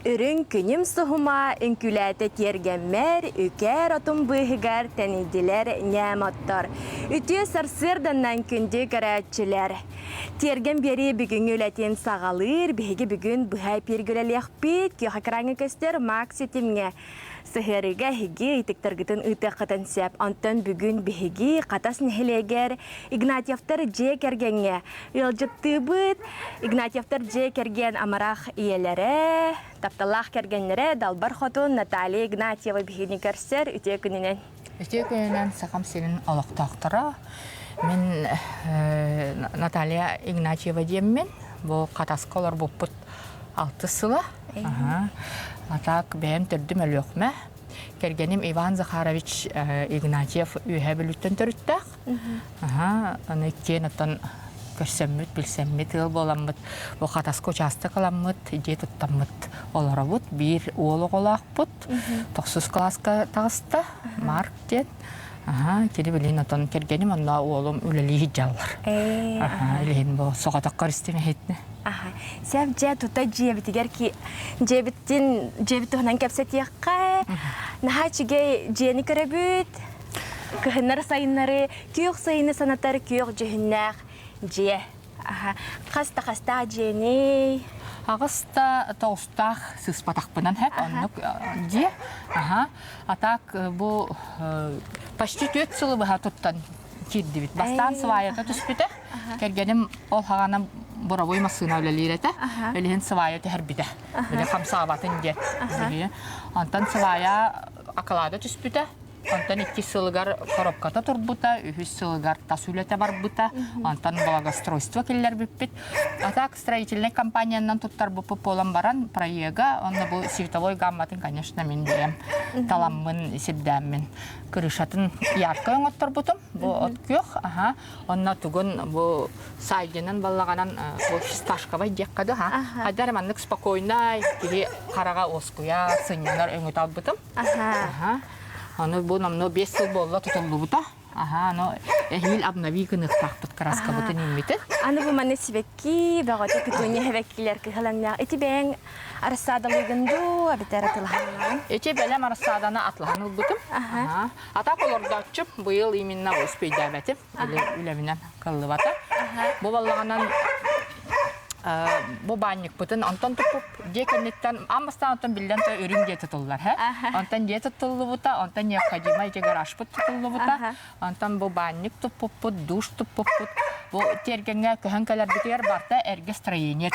Үрүҥ күнүм суһума үҥкүүлээтэ тиэргэммэр, үкээр отум быыһыгар тэнийдилэр ньээм оттор. Үтүө сарсыарданнан күндү көрөөччүлэр! Тиэргэн биэрии бүгүҥҥү үлэтин саҕалыыр. Биһиги бүгүн быһа эпииргэ үлэлиэхпит. Күөх экраҥҥа көстөр Макс ситимҥэ сыһыарыыга эһиги ыйытыктаргытын ыытыаххытын сөп. Онтон бүгүн биһиги Хатас нэһилиэгэр Игнатьевтар дьиэ кэргэҥҥэ ыалдьыттыыбыт. Игнатьевтар дьиэ кэргэн амарах ийэлэрэ, тапталлаах кэргэннэрэ Далбар Хотун Наталья Игнатьева биһигини көрсөр үтүө күнүнэн. Үтүө күнүнэн Сахам сирин олохтоохторо. Мин Наталья Игнатьева диэммин. Бу Хатаска олорбуппут алтыс сыла. А так бэйэм төрдүм Өлүөхүмэ. Кэргэним Иван Захарович Игнатьев Үөһээ Бүлүүттэн төрүттээх. Аны иккиэн оттон көрсөммүт, билсэммит ыал буоламмыт, бу Хатаска учаастак ыламмыт, дьиэ туттаммыт олоробут. Биир уол оҕолоохпут, тохсус кылааска таҕыста, Марк диэн. Аха, кини билин отон кэргэним онно уолум үлэлии сылдьаллар. Аха, илиһин бу соҕотох көрүстүм иһитнэ. Аха. Сәп дьэ тута дьиэбитигэр ки дьиэбиттин дьиэбит туһунан кэпсэтиэххэ. Наһаа үчүгэй дьиэни көрөбүт. Кыһыннары сайыннары күөх сайыны санатар күөх дьүһүннээх дьиэ. Аха. Хас да хастаах дьиэний? Аҕыс да тоҕустаах сыспатахпынан хэп оннук дьиэ. Аха. А так бу почти түөрт сылы быһа туттан киирдибит. Бастаан сваята түспүтэ. Кэргэним ол хаҕана буровой массыына үлэлиир этэ. Билигин свая түһэрбитэ. Били хамсаабатын диэн. Онтон свая акылаада түспүтэ. Онтон иккис сылыгар коробката турбута, үһүс сылыгар тас үлэтэ барбыта, онтон благоустройство киллэрбиппит. А так строительнай компаниянан туттарбыппыт буолан баран проега, онно бу световой гамматын, конечно, мин бэйэм таламмын, сирдээммин крышатын ярко оҥотторбутум. Бу от күөх, аха, онно тугун бу сайдынан баллаҕанан бу фисташковай диэххэ да, хайдар маннык спокойнай киһи хараҕа уоскуйа сынньанар өҥү талбытым. Аха. Аны бу номнуо 5 сыл буолла тутуллубута. Аха, аны эһиил обнови гыныахтаахпыт краскабытын иҥмитин. Аны бу манна сибэкки бөҕөтө петуния сибэккилэр кыһалаҥнаах. Ити бэйэҥ арассаадалыыгын дуу, эбэтэр атылаһаҥнаан? Ити бэлэм арассааданы атлаһан ылбытым. Аха. Атак олордооччум быйыл именно успейдээбэтим. Үлэбинэн кыллыбата. Бу баллаҕанан бу баанньыкпытын онтон туппуп дьиэ кэнниттэн аан бастаан онтон биллэн турар үрүҥ дьиэ тутуллар һэ онтон дьиэ тутуллубута онтон необходимый ити гаражпыт тутуллубута онтон бу баанньык туппуппут душ туппуппут бу тиэргэҥҥэ көһөн кэлэрбитигэр барыта эргэ строение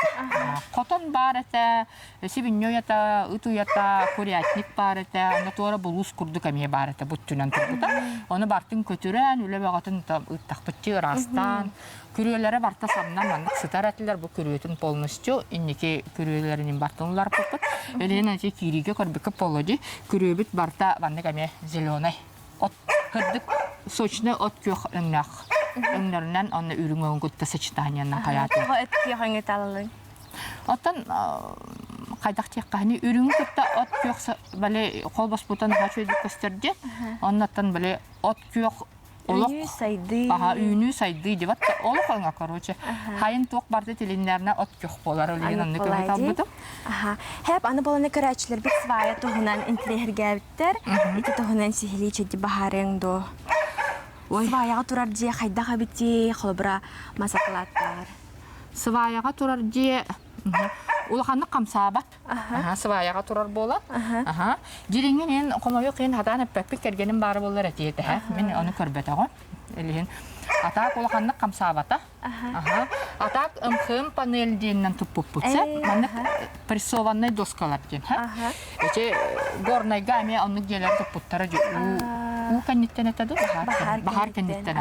хотон баар этэ Сибинньэ уйата, ыт уйата, курятник баар этэ, онно туора булуус курдук эмиэ баар этэ, буттунан турбута. Ону бартын көтүрэн, үлэ бөҕөтүн ыыттахпытчы ыраастаан, күрүөлэрэ барта самнан маннык сытар этилэр, бу күрүөтүн полностью инники күрүөлэрин бартын уларпыппыт. Элиэн ати киириигэ көрбүккэ полоди, күрүөбүт барта маннык эмиэ зеленай от кырдык сочный от күөх өҥнөөх өҥнөрүнэн онно үрүҥ өҥүн кытта сочетаниенан хайаатын. Тоҕо өт күөх өҥү талалыҥ? Оттон хайдах диэххэ үрүҥү кытта от күөх бали холбоспута наһаа үчүгэйдик көстөр диэн. Оннуттан били от күөх олох Үүнүү сайдыы. Аха, үүнүү сайдыы диэбэт да олох өҥө короче. Хайын туох барда тилиннэринэ от күөх буолар олиин оннук өҥү талбытым. Аха. Хэп аны боланы көрөөччүлэрбит свая туһунан интириэһиргээбиттэр. Ити туһунан сиһилии чэйди баһаарыаҥ дуо? Сваяҕа турар дьиэ хайдах эбитий? Холобура, мас акылааттааҕар. Сваяҕа турар дьиэ улаханнык хамсаабат. Сваяҕа турар буолан. Дьириҥин ин хомойуох иһин хатаан эппэппит кэргэним баара буоллар этиэ этэ. Мин ону көрбөтөҕүм. Илиһин атаак улаханнык хамсаабата. Атаак МХМ панель диэнинэн туппуппут сөп. Маннык прессованнай доскалар диэн. Эти горнайга эмиэ оннук дьиэлэр туппуттара уу кэнниттэн этэ дуу баһаар кэнниттэн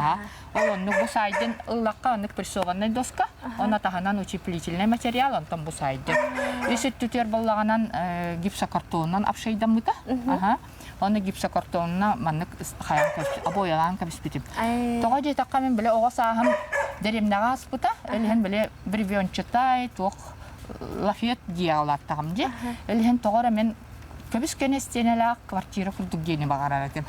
Ол оннук бу саайдын ыллахха оннук прессованнай доска, онно таһынан утеплительный материал, онтон бу саайдын. Үс өттүтүөр боллаҕынан гипсокартонунан обшейдаммыта. Аха. Онно гипсокартонна маннык хайан обоялаан кэбиспитим. Тоҕо диэтэххэ мин били оҕо сааһым дэриэбинэҕэ ааспыта. Элиһин били бревенчатай туох лафет дии улааттаҕым дии. Элиһин тоҕо эрэ мин көбүс-көнө истиэнэлээх квартира курдук диэни баҕарар этим.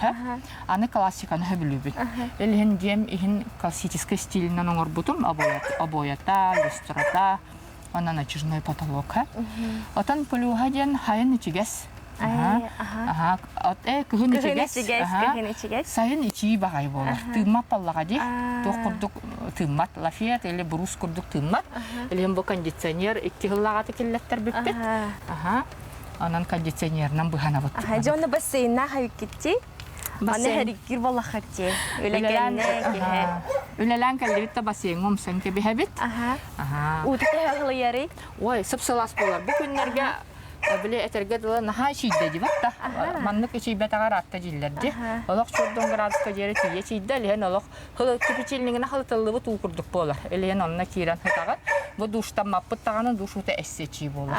Аны классиканы сөбүлүүбүн. Ол иһин дьиэм иһин классическай стилинэн оҥорбутум. Обоята, люстрата. Онон очередной потолок. Отон плюһа диэн хайын ичигэс. Аха. Кыһын ичигэс. Кыһын ичигэс. Сайын ичии баҕайы буолар. Тыыммат баллаҕа дии. Туох курдук тыыммат. Лафет или брус курдук тыыммат. Илин бу кондиционер икки сыллааҕыта киллэттэрбиппит. Аха. Онон кондиционерынан быһанабыт. Дьэ онно бассейннаах эбиккитти. Аны хэриккир балахатти. Үлэлээн Үлэлээн кэллибит да бассейҥа умсан кэбиһэбит. Аха. Ууту төһө Ой, сып-сылаас буолар. Бу күннэргэ били этэргэ дылы наһаа ичийдэ дибат да. Маннык ичийбэтэҕэр атта дьиллэр ди. Олох чордон градуска диэри тиийэ ичийдэ, илиһэн олох кипичилниҥинэ халытыллыбыт уу курдук буолар. Илиһэн онно киирэн сытаҕын. Бу душтаммаппыт даҕаны душ уута эссе ичии буолар.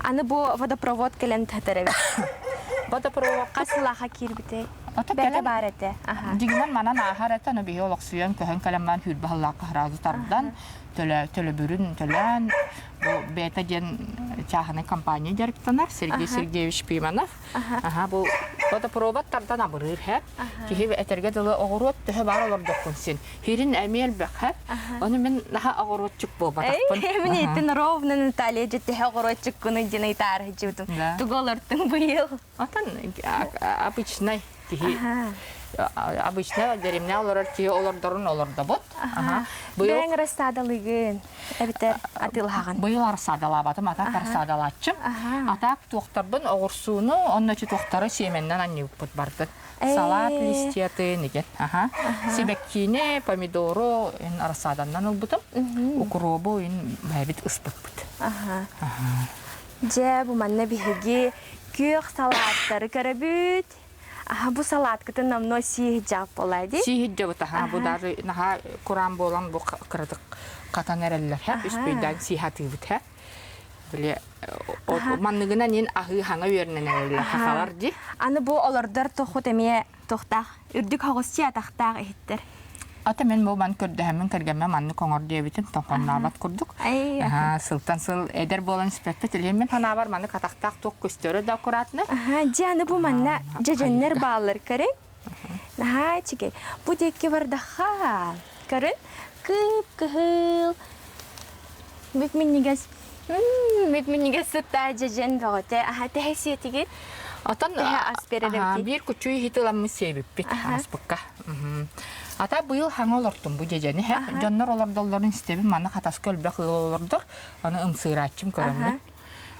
Аны бу водопровод кэлэн татар эбит. Водопровод хас сылааха киирбитэй? Ото Бэрте кэлэн баар этэ. Дьиҥинэн манан ааһар этэ, аны биһи олохсуйан көһөн кэлэн баран сүүрбэ сыллаахха сразу тардан, төлөбүрүн төлөөн, бу бэйэтэ диэн чааһынай компания дьарыктанар Сергей Сергеевич Пиманов. Аха, бу водопровод тардан абырыыр һэ. Киһи этэргэ дылы оҕуруот төһө баар олордоххун син. Хирин эмиэ элбэх һэ. Ону мин наһаа оҕуруотчук буолбатахпын. Мин итин ровно Наталья дьэ төһө оҕуруотчуккунуй диэн ыйытаары сылдьыбытым. Тугу олортуҥ быйыл? Отон обычный киһи обычно деревня олорор киһи олордорун олордобут. Бэйэҥ рассадалыгын эбэтэр атыылаһаҕын. Быйыл рассадалаабатым, атак рассадалааччым. Атак туохтарбын оҕурсууну, онно туохтары сиэмэннэн анньыыппыт бардын. Салат листьятын igen. Аха. Сибэккиини, помидору ин рассаданнан ылбытым. Укробу ин бэйэбит ыспыппыт. Дьэ, бу манна биһиги күөх салааттары көрөбүт. Аха, бу салааткытын номнуо сииһдьаап буолаа дии. Сииһдьабыт аха, бу даже наһаа кураан буолан бу кыратык хатан эрэллэр һэ, үспүйдаан сииһатыыбыт һэ. Били манныгынан ин аһыы хаҥа үөрэнэн эрэллэр хахалар дии. Аны бу олордор тохут эмиэ Тохтаах, үрдүк хоҕусчу атахтаах иһиттэр. Ата мен бу ман көрдөһөммүн кэргэммэ маннык оҥор диэбитим тоҥхоннообот курдук. Сылтан сыл эдэр буолан испэппит. Илиһин мин санаабар маннык атахтаах туох көстөрө да аккуратно. Дьэ аны бу манна дьэдьэннэр бааллар көрүҥ. Наһаа үчүгэй. Бу диэки бардахха көрүн кып-кыһыл бүт-минньигэс Мүт-мүнньүгэс сыттаа дьэдьэн бөҕөтө. Аха тэһэ сиэтигит. Отон Тэһэ ас биэрэр биир кучуй иһити ыламмыт сиэбиппит ааспыкка. Ата быйыл хаҥа олортум бу дьэдьэни. Дьоннор олордоллорун истэбин манна хатаска өлбөх ыал олордор. Аны ымсыырааччым көрөммүн.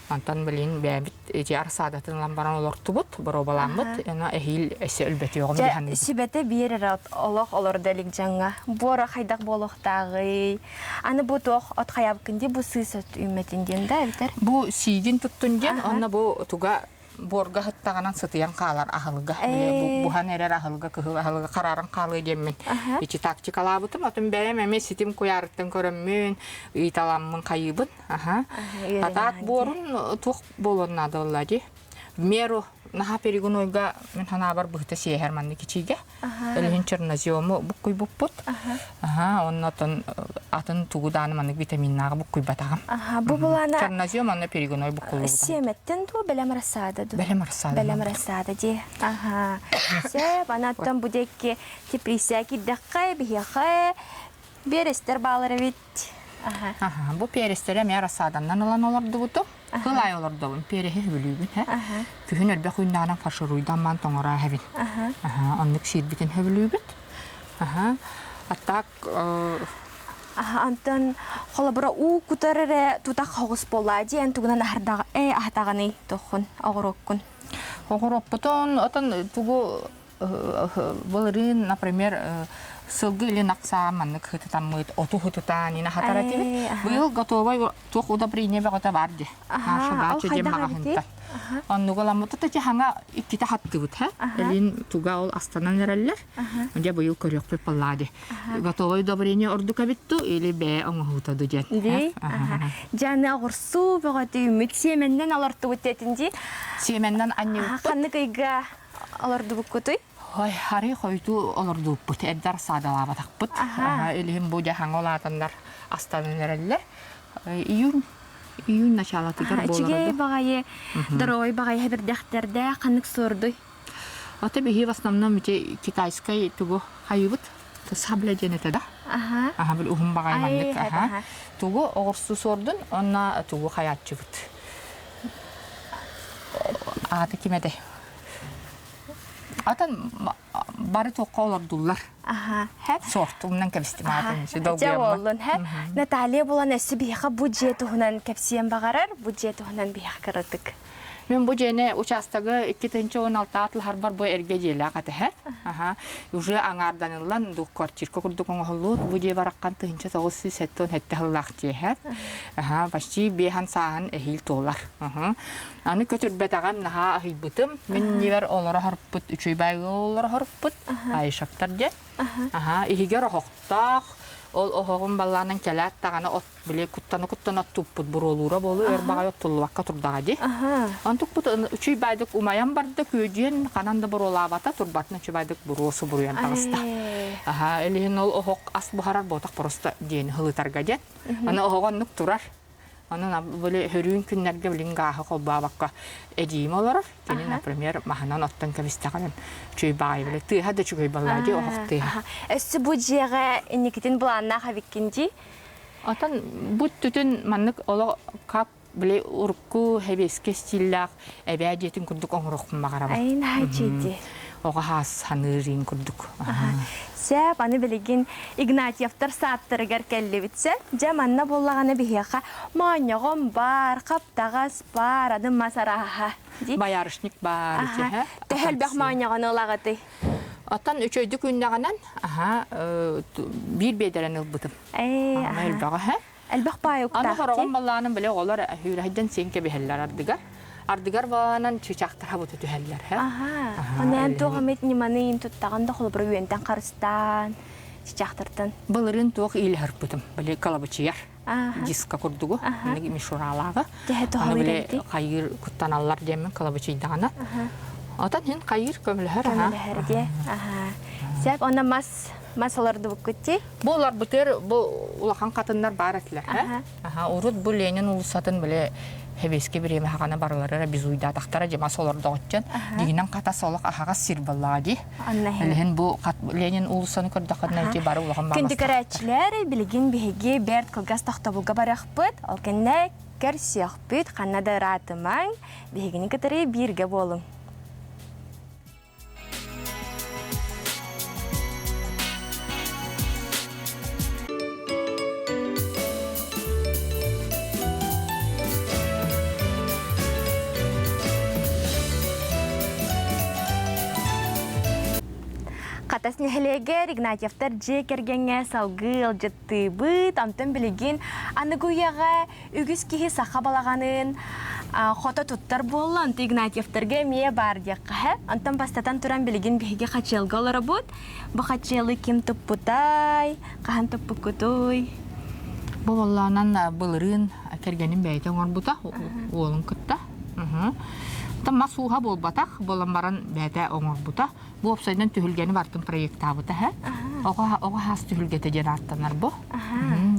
Онтон билин бэйэбит ити арсаадатын ылан баран олортубут, боруобаламмыт. Аны эһиил эссе өлбөтүөҕүм Дьэ, диһаныбыт. сүбэтэ биэр эрэ олох олордо илик дьаҥҥа. Буора хайдах буолуохтааҕый? Аны бу туох от хайабыккын дии, бу сыыс от үүммэтин диэн да эбитэр? Бу сиигин туттун диэн, онно бу туга буорга сыттаҕынан сытыйан хаалар аһылыга. Били буһан эрэр аһылыга, кыһыл аһылыга харааран хаалыа диэммин ичи тактикалаабытым. Отун бэйэм эмиэ ситим куйаарыттан көрөммүн, ыйыталаммын хайыыбын. Аха. Атаак буорун туох буолуон наада буолла дии. В меру наһаа перегонойга мин санаабар быһыта сиэһэр маннык ичиигэ. Өлүһүн чернозему буккуйбуппут. Аха, онно атын атын тугу дааны маннык витаминнааҕы буккуйбатаҕым. Аха, бу булана Чернозем онно перегоной буккуллубута. Сиэмэттэн дуу бэлэм рассада дуу? Бэлэм рассада. Бэлэм рассада дии. Аха. Сөп, анаттан бу диэки теплица киирдэххэ, биһиэхэ биэрэстэр баалар эбит. Аха, бу перестэри эмиэ рассаданнан ылан олордубутум. Кыл аайы олордобун, переһи сөбүлүүбүн. Күһүн элбэх үүннэҕинэн фаршируйдан тоҥороо эһэбин. Аха, оннук сиирбитин сөбүлүүбүт. Аха, а так Аха, антон холобура уу кутар эрэ тутах хоҕус буоллаа диэн тугунан аһардаҕ э аһатаҕыный тоххун оҕуруоккун. Оҕуруоппутун отон тугу былырыын, например, сылгы илин ахсаан маннык хытытаммыт, оту хытытаан ина хатар этибит. Быйыл готовай туох удобрение бөҕөтө бар дии. Наша дача диэн маҕаһыынтан. Оннуга ыламмыт ити хаҥа иккитэ хаттыбыт һэ. Элин туга ол астанан эрэллэр. Дьэ быйыл көрүөхпүт баллаа дии. Готовай удобрение ордук эбит ту или бэйэ оҥоһуута ду диэн. Дии. Дьэ аны оҕурсуу бөҕөтө үүммүт сиэмэннэн олортубут диэтин дии. Сиэмэннэн анньыбыппыт. Ханнык ыйга олордубуккутуй? Ой, арыы хойутуу олордубуппут, эрдэ арсаадалаабатахпыт. Илиһин бу дьаһаҥа улаатаннар астанан эрэллэр. Июнь, июнь началатыгар буолар Үчүгэй баҕайы, здоровай баҕайы хэбирдэхтэрдээх ханнык суордуй? Ата биһи в основном ити китайскай тугу хайыбыт сабля диэн этэ да. Аха бил уһун баҕайы маннык аха. Тугу оҕурсу суордун онно тугу хайааччыбыт. Аата ким этэй? Атын бары туохха олордуллар. Аха, хэп. Сорт умнан кэбистим аатын Дьэ буоллун, хэп. Наталья булан өссө биһиэхэ бу дьиэ туһунан кэпсиэн баҕарар, бу дьиэ туһунан биһиэхэ кыратык. Мин бу дьиэни учаастагы 2016 атлаһарбар бу эргэ дьиэлээх этэ. Аха. Уже аҥаарданыллан ду квартирка курдук оҥоһуллубут. Бу дьиэ бараххан 1977 сыллаах дьиэ. Аха, почти биэһэн сааһын эһиил туолар. Аны көтүрбэтэҕим наһаа аһыйбытым. Мин иннибэр олоро хорпут, үчүгэй олоро хорпут, Айшаптар диэн. Аха, иһигэр оһохтоох, ол оһоҕун баллаанан кэлээт даҕаны от били куттана-куттана оттуппут буруолуура буолуо өр баҕайы оттуллубакка турдаҕа дии. Онтукпут үчүй баайдык умайан барда, күөдьүйэн ханан да буруолаабата, турбатын үчүй баайдык буруо субуруйан таҕыста. Аха, илиһин ол оһох ас буһарар буотах просто диэн хылытарга диэн. Аны оһоҕо оннук турар. Онон били хөрүүн күннэргэ билин гааһы холбообокко эдьиийим олорор. Кини, например, маһынан оттон кэбистэҕинэн үчүгэй баҕайы били тыаһа да үчүгэй баллаа дии оһох тыаһа. Өссө бу дьиэҕэ инникитин былааннаах эбиккин дии? Отон бу түтүн маннык олох кап били урукку хэбиэскэ стиллээх эбээ дьиэтин курдук оҥоруохпун баҕарабын. Ай наһаа дьиэти. Оҕо хаас саныырын курдук. Сөп, аны билигин Игнатьевтар сааттарыгар кэллибит сөп. Дьэ, манна буоллаҕына биһиэхэ моонньоҕон баар, хаптаҕас баар, аны мас арааһа. Боярышник баар ити. Төһө элбэх моонньоҕону ылаҕытый? Оттон үчүгэйдик үүннэҕинэн, аха, биир биэдэрэн ылбытым. Элбэҕэ. Элбэх баай уктаах. Аны хороҕон баллаанын били оҕолор үүрэһидэн сиэн кэбиһэллэр ардыгар. Ардыгар балаанан чычаахтара буту түһэллэр. Аха. Онон туох эмит ньыманы иин туттаҕын да холобура үөнтэн харыстаан чычаахтартан. Былырыын туох иилэһэрпытым били калабычыйар диска курдугу мишуралааҕы. Аны били хайыыр куттаналлар диэммин калабычыйдаҕына. Отон хин хайыыр көмөлөһөр. Көмөлөһөр диэ. Аха. Сеп онно мас мас олордубуккут дии? Бу олорбутугар бу улахан хатыннар баар этилэр. Аха, урут бу Ленин уулуссатын били Хэбиэски бириэмэ хаҕана барылара безуйдаатахтара дьэ мас олордоҕуччан дигинэн хатас олох аһаҕас сир баллаҕа дии. Элиһин бу Ленин уулуссаны көрдөххүнэ ити бары улахан Күндү көрөөччүлэр, билигин биһиги бэрт кылгас тохтобулга барыахпыт. Ол кэннэ көрсүөхпүт, ханна да ыраатымаҥ, биһигини кытары бииргэ буолуҥ. Хатас нэһилиэгэр Игнатьевтар дьиэ кэргэҥҥэ салгыы ыалдьыттыыбыт. Онтон билигин аныгы үйэҕэ үгүс киһи саха балаҕанын хото туттар буолла, онто Игнатьевтарга эмиэ баар диэххэ. Онтон бастатан туран билигин биһиги хачыалга олоробут. Бу хачыалы ким туппутай, хаһан туппуккутуй? Бу боллоонон былырыын кэргэним бэйэтэ оҥорбута уолун кытта. Оттон мас ууһа буолбатах, буолан баран бэйэтэ оҥорбута. Бу уопсайынан түһүлгэни бартын проектаабыта һэ. Оҕо оҕо хаас түһүлгэтэ диэн ааттанар бу.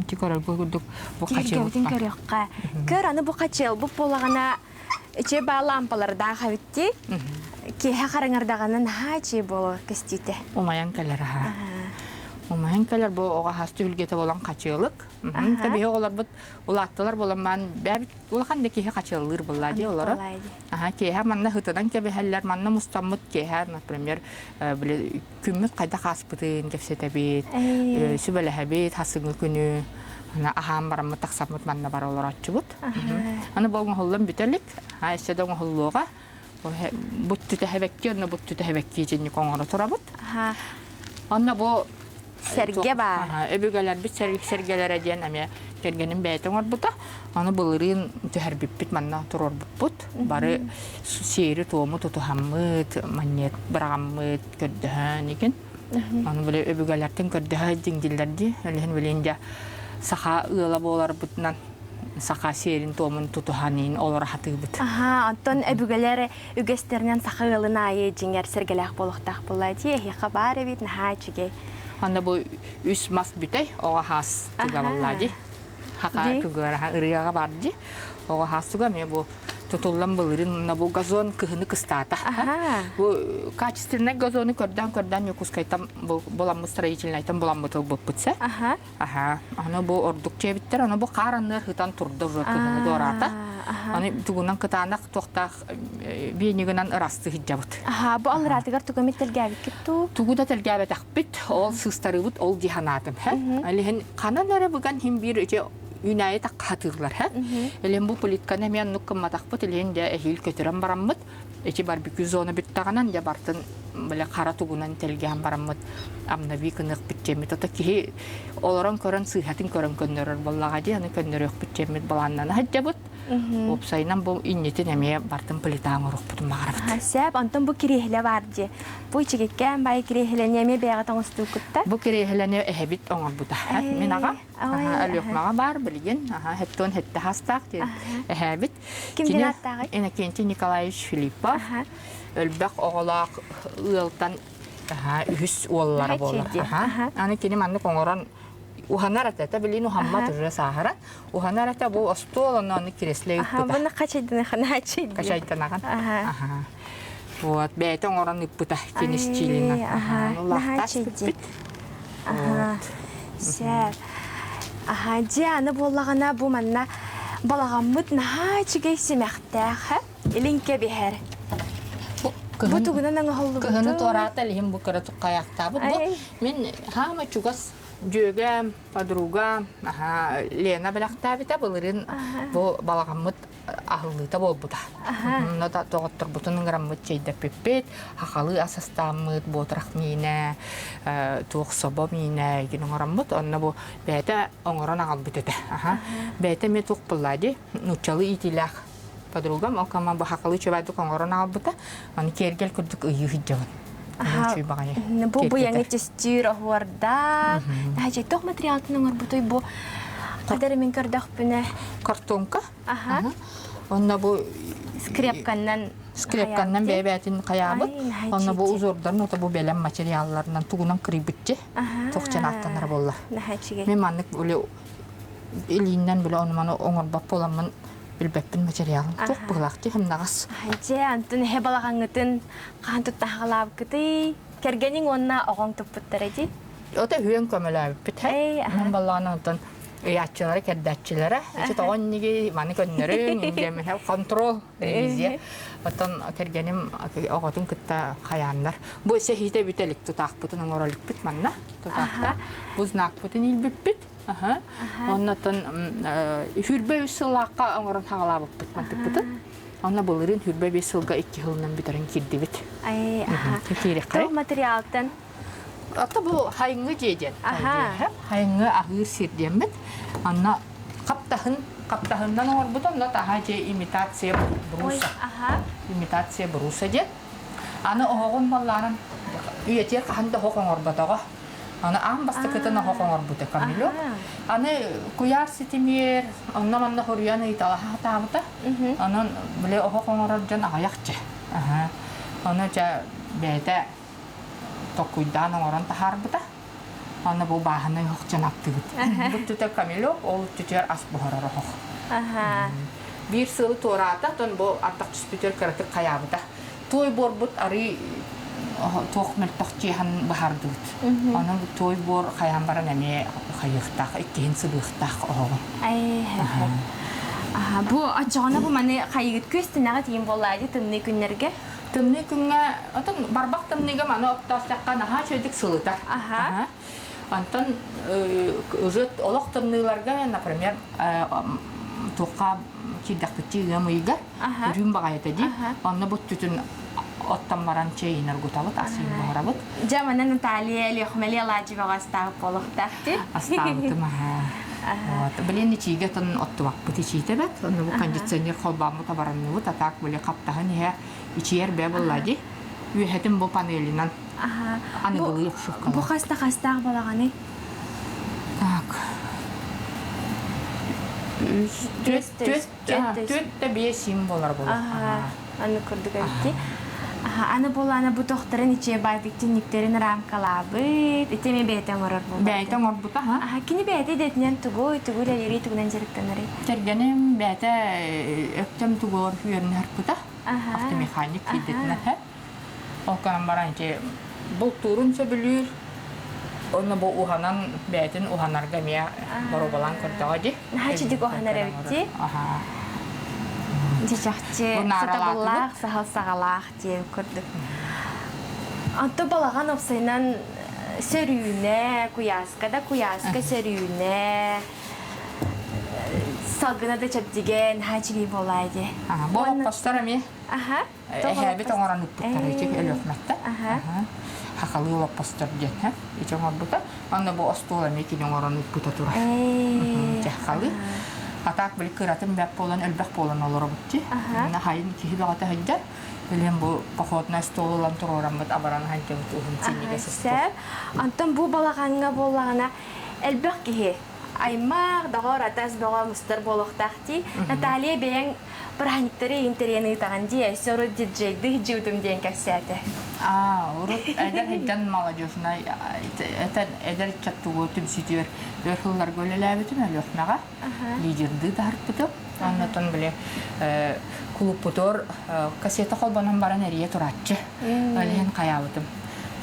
Ити көрөргө курдук бу Түһүлгэбитин көрүөххэ. Көр аны бу хачыалбыт буолаҕына ичи баа лампалардаах эбитти. Киэһэ хараҥардаҕына наһаа ичи буолуо көстүүтэ. Умайан кэлэр аха. Умайан кэлэр бу оҕо хаас түһүлгэтэ болон хачыалык. Та биһи оҕолорбут улааттылар болон маан бэбит улахан да киһи хачыаллыыр буолла дии олоро. Аха, киэһэ манна һытынан кэбиһэллэр, манна мустаммыт киэһэ, например, били күммүт хайдах ааспытын кэпсэтэбит, сүбэлэһэбит, хасыҥҥы күнү аһаан бараммыт тахсаммыт манна бара олорооччубут. Аны бу оҥоһуллан бүтэ илик, өссө да оҥоһуллуоҕа. Бут түтэһэбэкки, онно бут түтэһэбэкки итинник оҥоро турабыт. Онно бу Сэргэ баар. Өбүгэлэрбит сэргэлэрэ диэн эмиэ кэргэним бэйэтэ оҥорбута. Аны былырыын түһэрбиппит, манна туруорбуппут. Бары сиэри-туому тутуһаммыт, манньыат быраҕаммыт, көрдөһөн игин. Аны били өбүгэлэртэн көрдөһө дьиҥдиллэр дии. Өлүһүн билин дьэ саха ыала буоларбытынан саха сиэрин-туомун тутуһан иин олоро сатыыбыт. Аха, оттон өбүгэлэр үгэстэринэн саха ыалын аайы дьиҥэр сэргэлээх буолуохтаах буолла дии. Эһиэхэ баар эбит, наһаа үчүгэй. Анда бу үс мас бүтэй, оҕо хаас туга буолла дии. Хака кыгыараха ырыаҕа бар дии. Оҕо хаас туга эмиэ бу. Тутуллан былырыын бу газон кыһыны кыстаата. Бу качественный газону көрдөөн-көрдөөн Якутскайтан буламмыт строительнайтан буламмыт ылбыппыт сэ. Аха. Аны бу ордук чиэбиттэр, аны бу хаар анныар хытан турда уже кыһыны дуораата. Аны тугунан кытаанах туохтаах биэнигинэн ырасты сылдьабыт. Аха, бу аллараатыгар тугу эмит тэлгээбиккит дуу? Тугу да тэлгээбэтэхпит, ол сыыстарыыбыт ол дии санаатым. Илиһин ханан эрэ быган хим биир ити үүнээйи таххатыыллар. Илин бу плитканы эмиэ оннук гымматахпыт, илин дьэ эһиил көтүрэн бараммыт, ити барбекю зона бүттэҕинэн дьэ бартын бile хара тугунан тэлгээн бараммыт амнабии гыныахпыт диэммит ото киһи олорон көрөн сыыһатын көрөн көннөрөр буоллаҕа дии аны көннөрүөхпүт диэммит балааннана сылдьабыт уопсайынан бу иннитин эмиэ бартын плита оҥоруохпутун баҕарабыт. Сөп, онтон бу кириэһилэ баар дии. Бу үчүгэйкээн баай кириэһилэни эмиэ бэйэҕит оҥостууккутта? Бу кириэһилэни эһэбит оҥорбута. Мин аҕам Өлүөхмэҕэ баар билигин хэттон хэтте хастаах диэн эһээбит. Ким диэн ааттааҕый? Иннокентий Николаевич Филиппов. Өлбөх оҕолоох ыалтан үһүс уоллара буолар. Аны кини маннык оҥорон уһанар этэ, билин уһаммат уже сааһыран. Уһанар этэ бу остуол онно аны кресле ыппыта. Буну хачайдана ханаачый. Хачайданаҕын. Вот, бэйэтэ оҥорон ыппыта кини стилинэн. Лахтас бүппүт. Сөп. Аха, дьэ аны буоллаҕына бу манна балаҕаммыт наһаа үчүгэй симэхтээх, илин кэбиһэр. Бу тугунан оҥоһуллубутуй? Кыһыны туораата илиһин бу кыра туккайахтаабыт. Бу мин хаама чугас дьүөгэм, подруга, аха, Лена бэлэхтээбитэ былырыын бу балаҕаммыт аһыллыыта буолбута. Онно да доҕотторбутун ыҥыраммыт чэйдэппиппит, хахалыы ас астааммыт, буотурах миинэ, туох собо миинэ игин оҥороммут. Онно бу бэйэтэ оҥорон аҕалбыт этэ. Бэйэтэ эмиэ туох буолла дии, нууччалыы иитиилээх подругам, ол кама бу хахалыы чөбөйдүк оҥорон аҕалбыта. Аны киэргэл курдук ыйыы сылдьабын. Бу быйаҥы түстүүр оһуордаах. Туох материалтан оҥорбутуй бу? Хадары мин көрдөхпүнэ. Картонка. Онно бу скрепканнан скрепканнан бэйэ-бэйэтин хайаабыт. Онно бу узордарын ото бу бэлэм материалларынан тугунан кырыйбытчы туохчан аттанар буолла. Мен маннык били илииннэн били ону маны оҥорбот буоламмын билбэппин материалын. Туох быһылаах дии хымнаҕас. Дьэ, антын эһэ балаҕаҥҥытын хаһан туттаһаҕалаабыккытый? Кэргэниҥ уонна оҕоҥ туппуттара дии? Ото үһүөн көмөлөөбүппүт. Мин баллаҕана онтон ыйааччылара, кэрдээччилэрэ. Ити тоҕо инниги маны көннөрүҥ, индиэмэһэ контрол ревизия. Оттон кэргэним оҕотун кытта хайааннар. Бу сэһиитэ бүтэ илик тутаахпытын оҥоро иликпит манна. Тутаахта. Бу знакпытын илбиппит. Оннотон 23 сыллаахха оҥорон хаҕалаабыппыт мантыкпытын. Онно былырыын 25 сылга икки сылынан бүтэрэн киирдибит. Туох материалтан Ата бу хайыҥҥы дьиэ диэн. Хайыҥҥы аһыыр сир диэммит. Онно хаптаһын хаптаһыннан оҥорбут онно таһа дьиэ имитация бруса. Имитация бруса диэн. Аны оһоҕун баллаанан үйэтигэр хаһан да оһох оҥорботоҕо. Аны аан бастакытын оһох оҥорбута Камилек. Аны куйаар ситимиэр онно-манна хоруйан ыйыталаһа сатаабыта. Онон били оһох оҥорор дьон аҕыйах дьэ. Ону дьэ бэйэтэ толкуйдаан оҥорон таһаарбыта. Аны бу бааһынай оһох дьон аттыбыт. Бу түтэ камелек, ол түтүгэр ас буһарар оһох. Биир сылы туораата, оттон бу ардах түспүтүгэр кыратык хайаабыта. Туой буорбут арыы туох мөлтөх чиэһэн баһардыбыт. Онон туой буор хайаан баран эмиэ хайыахтаах, иккиһин сыбыахтаах оһоҕун. Бу оччоҕуна бу маны хайыгыт күөстэнэҕит тиийин буоллаа дии тымныы күннэргэ? Тымныы күҥҥэ, отон барбах тымныыга маны оттоостэххэ наһаа үчүгэйдик сылытар. Аха. Онтон уже олох тымныыларга, например, туохха киирдэхпитчи ыам ыйга үрүүм баҕайыта дии. Онно бу түтүн оттон баран чэйин оргутабыт, ас иин буһарабыт. Дьэ, манна Наталья Лехмели алаадьыбаҕа астаабыт буолуохтаах дии. Астаабытым аһаа. Вот. Блин, ичиигэ тон оттубаппыт ичиитэ бэт. Онно бу кондиционер холбооммут абаранныбыт, а так были хаптаһын иһэ ичийэр бэ буолла дии. Үөһэтин бу панелинан аныгылыы Бу хаста хастаах балаҕаный? Так. Түөрт да биэс сим болар болар. Аны курдук эбитти. Аны буолаана бу тохторун ичиэ баайдык түннүктэрин рамкалаабыт, ити эмиэ бэйэтэ оҥорор буолбут. Бэйэтэ оҥорбута, ха. Аха, кини бэйэтэ идэтинэн тугу, тугу үлэлиирий, тугунан дьарыктанарый? Кэргэним бэйэтэ өктөм тугуор үөрэнэрпыта, автомеханик идэтинэн һэ. Ол гынан баран ити бултуурун сөбүлүүр, онно бу уһанан бэйэтин уһанарга эмиэ боруобалаан көрдөҕө дии. Наһаа чидик уһанар эбит дии. Аха. Дьэ чахчы сатабыллаах, саһыл саҕалаах диэн курдук. Онто балаҕан уопсайынан сөрүүнэ, куйааска да куйааска сөрүүнэ, салгына да чэбдигэ наһаа үчүгэй буолаа дии. Бу олоппостор эмиэ Аха. Эһээбит оҥорон ыппыттар ити Өлүөхүмэттэн. Хахалыы олоппостор диэн ити оҥорбута. Онно бу остуол эмиэ кини оҥорон ыппыта турар. Дьэ хахалыы. А так били кыратын бэт буолан элбэх буолан олоробут дии. Хайын киһи бөҕөтө сылдьар. Билин бу походный стол ылан туруораммыт абаран сылдьабыт уһун синньигэс остуол. Антон бу балаҕаҥҥа буоллаҕына элбэх киһи аймах, доҕор, атас бөҕө мустар буолуохтаах дии. Наталья бэйэҥ Бырааһынньыктары интэриэн ыытаҕын дии, өссө урут диджейдыы сылдьыбытым диэн кэпсээтэ. Аа, урут эдэр сылдьан молодежнай этэн эдэр ыччат тугу түмсүүтүгэр өр сылларга үлэлээбитим Өлүөхүмэҕэ лидердыы таһарпытым. Оннотон били кулуппутугар кассета холбонон баран эрийэ турааччы. Ол иһин хайаабытым.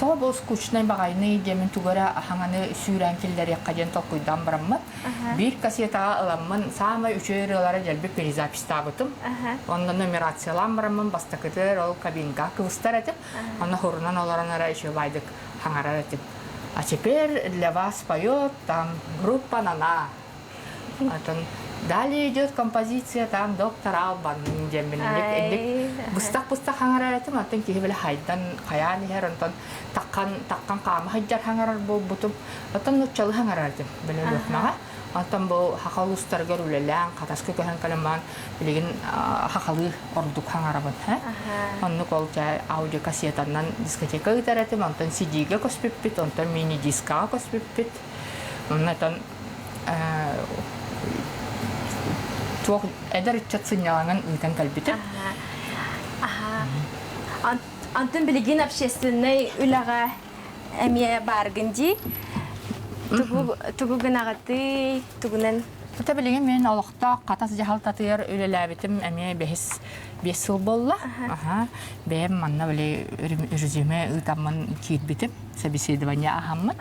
Тоҕо бу скучнай баҕайыный диэмин тугу эрэ хаҥаны сүүрэн киллэриэххэ диэн толкуйдаан бараммын Биир кассетаҕа ыламмын саамай үчүгэй ырыалары дьэлби перезаписьтаабытым. Онно нумерациялаан бараммын бастакытыгар ол кабинка кыбыстар этим. Онно хорунан олорон эрэ үчүгэйдик хаҥарар этим. А теперь для вас поет там группа Нана. Отон далее идет композиция там доктор Албан диэммин инник быстах-быстах хаҥарар этим. Оттон киһи били хайдан хайаан иһэр онтон таккан таккан хаама сылдьар хаҥарар буолбутум. Оттон нууччалыы хаҥарар этим били Өлүөхүмэҕэ. Оттон бу саха улуустарыгар үлэлээн, Хатаска көһөн кэлэн баран билигин сахалыы ордук хаҥарабын. Оннук ол дьэ аудиокассетанан дискотека ыытар этим, онтон CD-гэ көспүппүт, онтон мини-дискаҕа көспүппүт. Оннотон туох эдэр ыччат сынньалаҥын ыытан кэлбитим. Антон билигин общественнай үлэҕэ эмиэ бааргын дии. Тугу тугу гынаҕытый, тугунан Ата билигин мин олохтоох Хатас дьаһалтатыгар үлэлээбитим эмиэ бэһис биэс сыл буолла. Аха. Бэйэм манна били резюме ыытаммын киирбитим, собеседование аһаммын.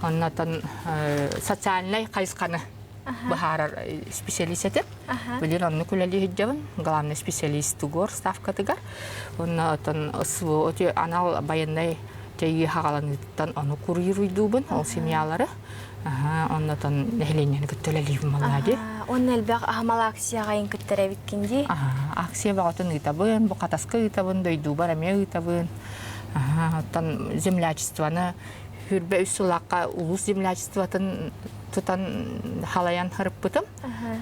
Оннотон социальнай хайысханы быһаарар специалист этим. Билин оннук үлэлии сылдьабын, главный специалист тугуор ставкатыгар. Онно отон СВО анал байыаннай дьайыы хаҕаланыыттан ону куруйуруйдуубун, ол семьялары. Оннотон нэһилиэнньэни кытта үлэлиибин балаа дии. Уонна элбэх аһымал акцияҕа ин кыттар эбиккин дии. Акция бөҕөтүн ыытабын, бу Хатаска ыытабын, дойдубар эмиэ ыытабын. Оттон землячествоны 23 сыллаахха улуус землячествотын тутан халайан харыппытым.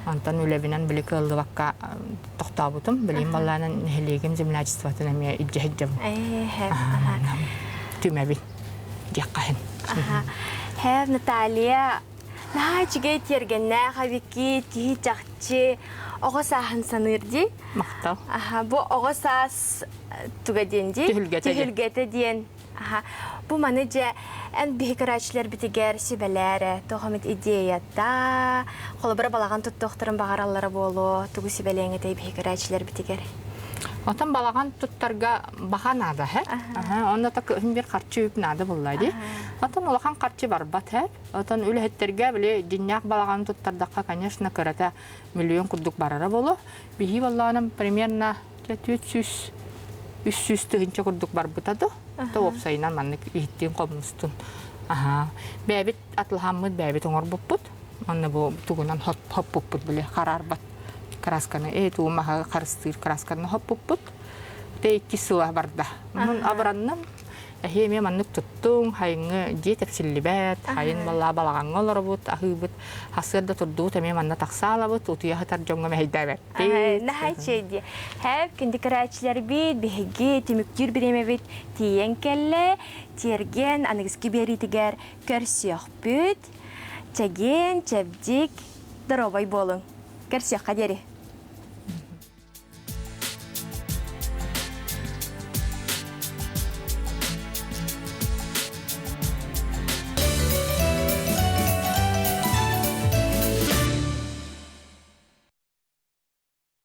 Онтон үлэбинэн били кыаллыбакка тохтообутум. Билигин баллаанан нэһилиэгим землячествотын эмиэ илдьэ сылдьабын. Түмэбин диэххэ Хэв Наталья наһаа үчүгэй тиэргэннээх эбиккит, киһи чахчы оҕо сааһын саныыр дии. Махтал. Аха, бу оҕо саас туга диэн дии? Түһүлгэтэ. Түһүлгэтэ диэн. Аха, бу маны дьэ эн биһи көрөөччүлэрбитигэр сүбэлээр туох эмит идеята, холобура балаҕан туттуохтарын баҕараллара буолуо, тугу сүбэлиэҥ этэй биһи көрөөччүлэрбитигэр? Отон балаҕан туттарга баха наада һэ. Онно та кыһын бир харчы үп наада булла ди. Отон улахан харчы барбат һэ. Отон үлэһиттерге били дьиннээх балаҕан туттардахха, конечно, кырата миллион курдук барара боло. Биһи баллааным примерно 400 300 тыһыынча курдук барбыта да. То уопсайынан маннык иһиттиин хомустун. Аха. Бэйэбит атылаһаммыт, бэйэбит оҥорбуппут. Онно бу тугунан хоппуппут били хараарбат красканы, э туу маһы харыстыыр красканы хоппуппут. Тэ икки сыла барда. Мун абыранным. Эһи эмиэ маннык туттуҥ, хайыҥҥы дьиэ тэпсиллибэт, хайын баллаа балаҕаҥҥа олоробут, аһыыбыт, сарсыарда турдубут эмиэ манна тахсаалабыт, утуйа сытар дьоҥҥо мэһэйдээбэппит. Наһаа үчүгэй дии. Һээп, күндү көрөөччүлэрбит, биһиги түмүктүүр бириэмэбит тиийэн кэллэ. Тиэргэн аныгыскы биэриитигэр көрсүөхпүт. Чэгиэн, чэбдик, доруобай буолуҥ. Көрсүөххэ диэри.